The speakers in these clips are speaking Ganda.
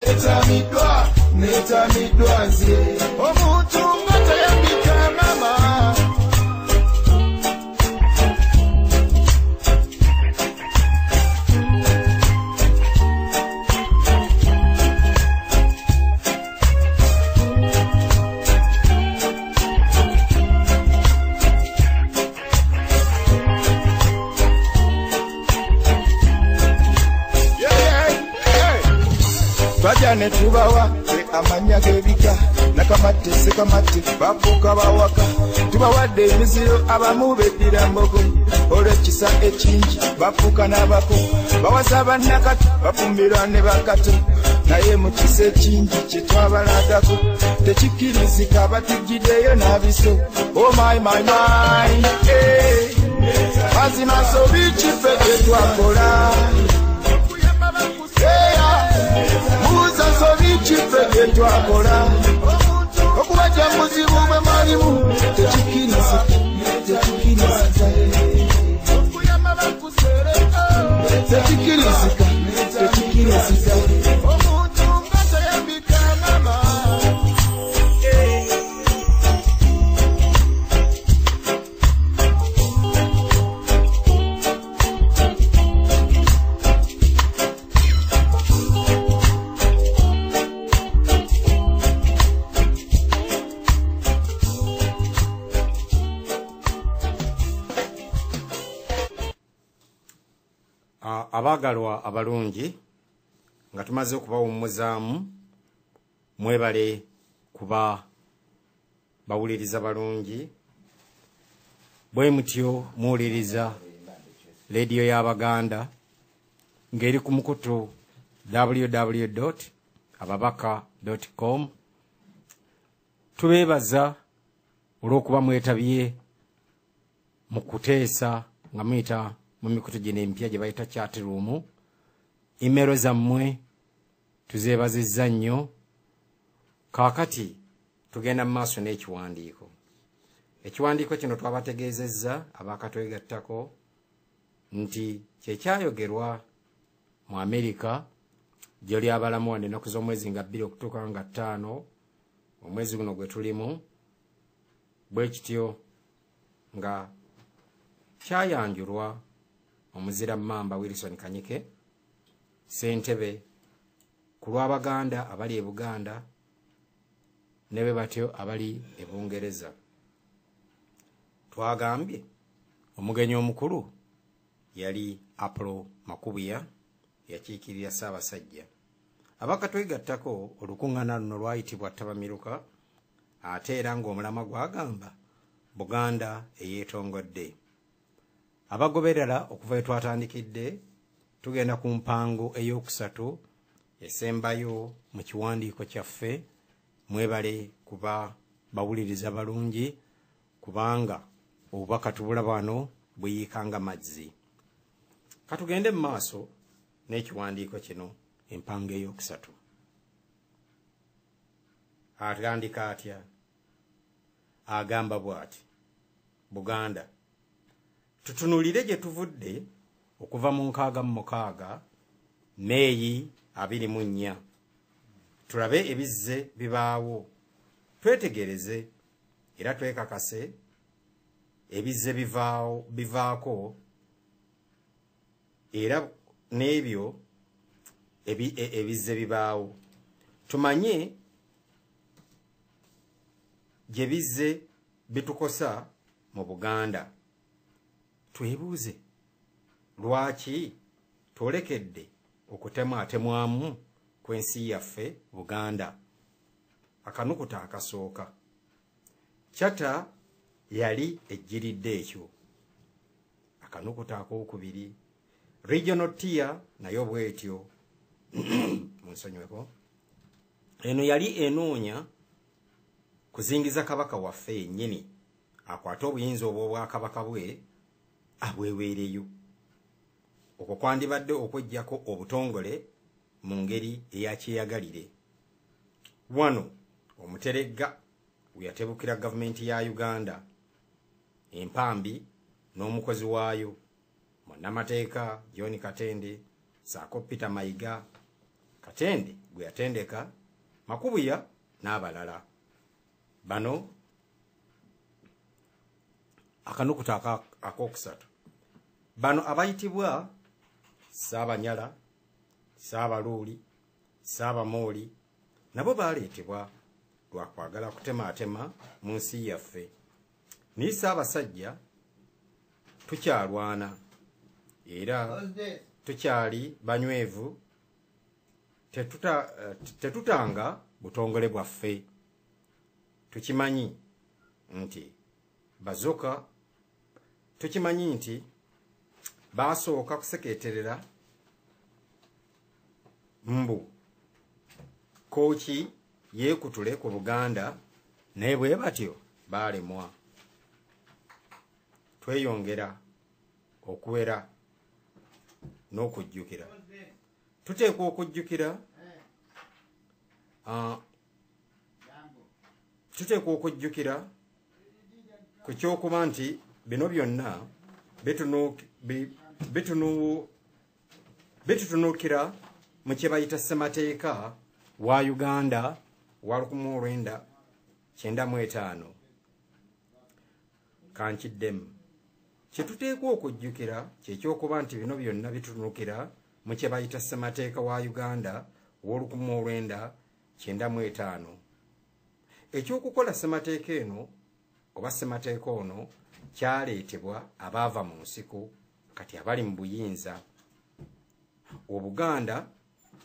Netamidwa, netamidwa nze. Omuntu nga tayambika mama. Twajja ne tubawa amanya g'ebika nakamatte sekamatte bafuuka bawaka tubawadde emiziro abamu beddira mbogo olw'ekisa ekingi bafuuka n'abako bawasa bannakati bafumbirwa ne bakato naye mu kisa ekingi kye twabalagako tekikkirizika batujjiddeyo n'abiso. Oh my my my, eh. Mazima sobi kife kye twakola. Muza sobi kife kye twakola. Okubajja muzibu bwe mwalimu tekikkirizika, tekikkirizika, tekikkirizika, tekikkirizika. Omuntu nga tayambika mama. Abaagalwa abalungi nga tumaze okubawummuzaamu, mwebale kuba bawuliriza balungi. Bwe mutyo muwuliriza leediyo y'Abaganda ng'eri ku mukutu www.ababaka.com. Tubeebaza olw'okuba mwetabye mu kuteesa nga muyita mu mikutu gino empya gye bayita chat room. Email zammwe tuzeebazizza nnyo. Kaakati tugenda mu maaso n'ekiwandiiko. Ekiwandiiko kino twabategeezezza abaakatwegattako nti kyekyayogerwa mu Amerika gye lyabalamu wano ennaku z'omwezi nga 2 okutuuka nga 5 omwezi guno gwe tulimu, bwe kityo nga kyayanjulwa omuzira Mmamba Wilson Kanyike ssentebe ku lw'Abaganda abali e Buganda ne bwe batyo abali e Bungereza. Twagambye omugenyi omukulu yali Apollo Makubuya yakiikirira Ssaabasajja. Abakatwegattako olukuŋŋaana luno lwayitibwa Ttabamiruka, ate era ng'omulamwa gwagamba Buganda eyeetongodde. Abagoberera okuva we twatandikidde tugenda ku mpango ey'okusatu esembayo mu kiwandiiko kyaffe. Mwebale kuba bawuliriza balungi kubanga obubaka tubulaba wano buyiika nga mazzi. Katugende mu maaso n'ekiwandiiko kino, empango ey'okusatu. Atandika atya? Agamba bw'ati: Buganda, tutunuulire gye tuvudde okuva mu 66 Meeyi 24, tulabe ebizze bibaawo, twetegereze era twekakase ebizze bivaako era n'ebyo ebizze bibaawo, tumanye gye bizze bitukosa mu Buganda. Twebuuze lwaki twolekedde okutemwatemwamu kw'ensi yaffe Buganda. Akanukuta akasooka, Charter yali ejjiridde ekyo. Akanukuta akookubiri, Regional Tier nayo bw'etyo. Munsonyiweko. Eno yali enoonya kuzingiza Kabaka waffe yennyini akwate obuyinza obw'obwakabaka bwe abweweereyo. Okwo kwandibadde okweggyako obutongole mu ngeri eyakyeyagalire. Wano omuteregga we yatebukira gavumenti ya Uganda empambi n'omukozi waayo munnamateeka John Katende ssaako Peter Mayiga Katende gwe yatendeka, Makubuya n'abalala. Bano akanukuta akokusatu. Bano abayitibwa Ssaabanyala, Ssaabaluuli, Ssaabamooli nabo baleetebwa lwa kwagala kutemaatema mu nsi yaffe. Naye Ssaabasajja tukyalwana era tukyali banywevu, tetutanga butongole bwaffe. Tukimanyi nti bazoka, tukimanyi nti basooka kuseketerera mbu Kooki yeekutule ku Buganda, naye bwe batyo baalemwa. Tweyongera okuwera n'okujjukira. Tuteekwa okujjukira tuteekwa okujjukira ku kyokuba nti bino byonna bitutunuukira mu kye bayita ssemateeka wa Uganda wa 1995. Kankiddemu. Kye tuteekwa okujjukira kyekyokuba nti bino byonna bitutunuukira mu kye bayita ssemateeka wa Uganda wa 1995. Ekyokukola ssemateeka eno oba ssemateeka ono kyaleetebwa abaava mu nsiko kati abali mu buyinza. Obuganda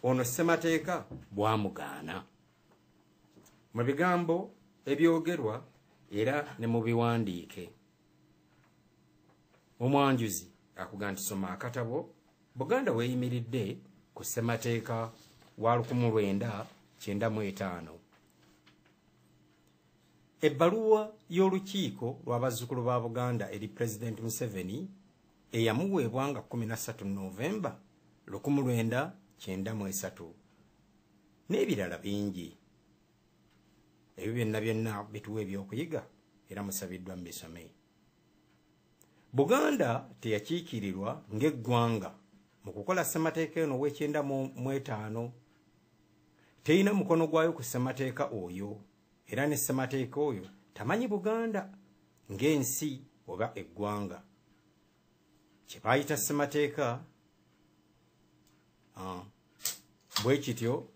ono ssemateeka bwamugaana. Mu bigambo ebyogerwa era ne mu biwandiike. Omwanjuzi akugamba nti soma akatabo Buganda weeyimiridde ku ssemateeka wa 1995. Ebbaluwa y'olukiiko lw'abazzukulu ba Buganda eri Pulezidenti Museveni eyamuweebwa nga 13 Novemba 1993 n'ebirala bingi. Ebyo byonna byonna bituwa ebyokuyiga era musabiddwa mubisome. Buganda teyakiikirirwa ng'eggwanga mu kukola ssemateeka eno ow'ekyenda mu etaano. Terina mukono gwayo ku ssemateeka oyo, era ne ssemateeka oyo tamanyi Buganda ng'ensi oba eggwanga. Kye baayita ssemateeka bwe kityo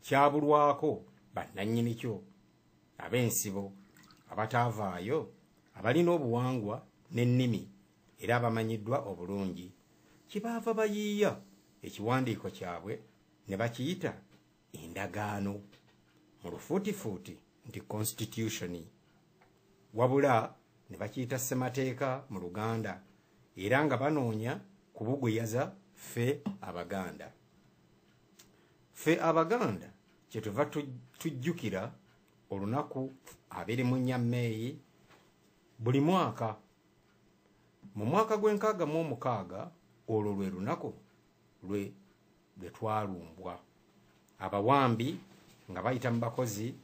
kyabulwako bannannyini kyo ab'ensibo abataavaayo, abalina obuwangwa n'ennimi era abamanyiddwa obulungi. Kibaava bayiiya ekiwandiiko kyabwe ne bakiyita endagaano, mu lufuutifuuti nti constitution, wabula ne bakiyita ssemateeka mu Luganda, era nga banoonya kubuguyaza ffe Abaganda. Ffe Abaganda kyetuva tujjukira olunaku 24 Meeyi buli mwaka. Mu mwaka gw'e66, olwo lwe lunaku lwe lwe twalumbwa abawambi nga bayita mu bakozi,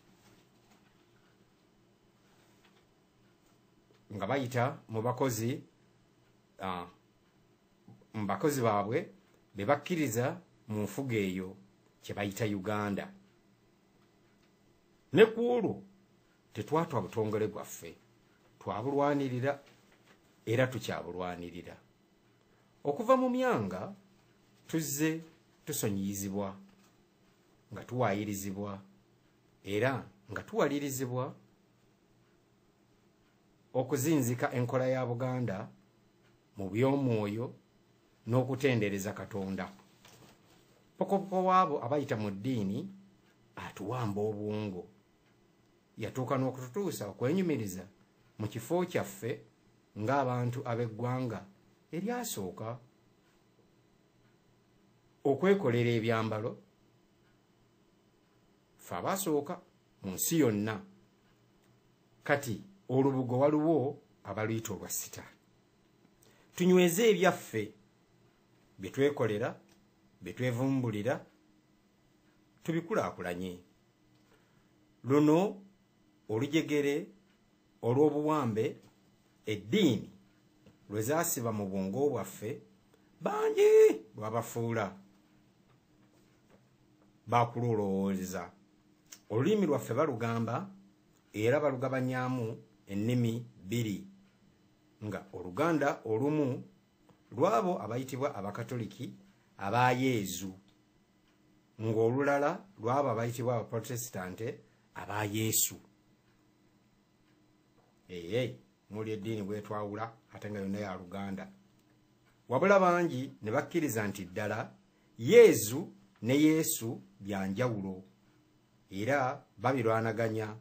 nga bayita mu bakozi baabwe be bakkiriza mu nfuga eyo kye bayita Uganda. Ne ku olwo tetwatwa butongole bwaffe, twabulwanirira era tukyabulwanirira. Okuva mu myanga tuzze tusonyiyizibwa, nga tuwaayirizibwa era nga tuwalirizibwa okuzinzika enkola ya Buganda mu by'omwoyo n'okutendereza Katonda. Pokopoko waabo abayita mu ddiini atuwamba obwongo, yatuuka n'okututuusa okwenyumiriza mu kifo kyaffe ng'abantu ab'eggwanga eryasooka okwekolera ebyambalo, ffe abaasooka mu nsi yonna. Kati olubugo waliwo abaluyita olwa sita. Tunyweze ebyaffe bye twekolera, bye twevumbulira, tubikulaakulanye. Luno olujegere olw'obuwambe eddiini lwe zaasiba mu bwongo bwaffe bangi lwabafuula Bakululowooza olulimi lwaffe balugamba era balugabanyaamu ennimi bbiri, nga Oluganda olumu lwabo abayitibwa Abakatoliki aba Yezu, ng'olulala lwabo abayitibwa Abaprotestante aba Yesu. Ee, muli eddiini bwetwawula ate nga yonna ya Luganda. Wabula bangi ne bakkiriza nti ddala Yezu ne Yesu bya njawulo, era babirwanaganya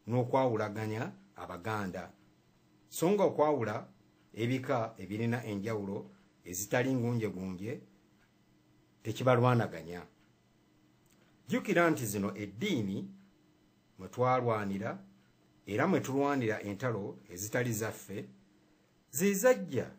n'okwawulaganya Abaganda. So nga okwawula ebika ebirina enjawulo ezitali ngunjegunje tekibalwanaganya. Jjukira nti zino eddiini mwe twalwanira era mwe tulwanira entalo ezitali zaffe, ze zajja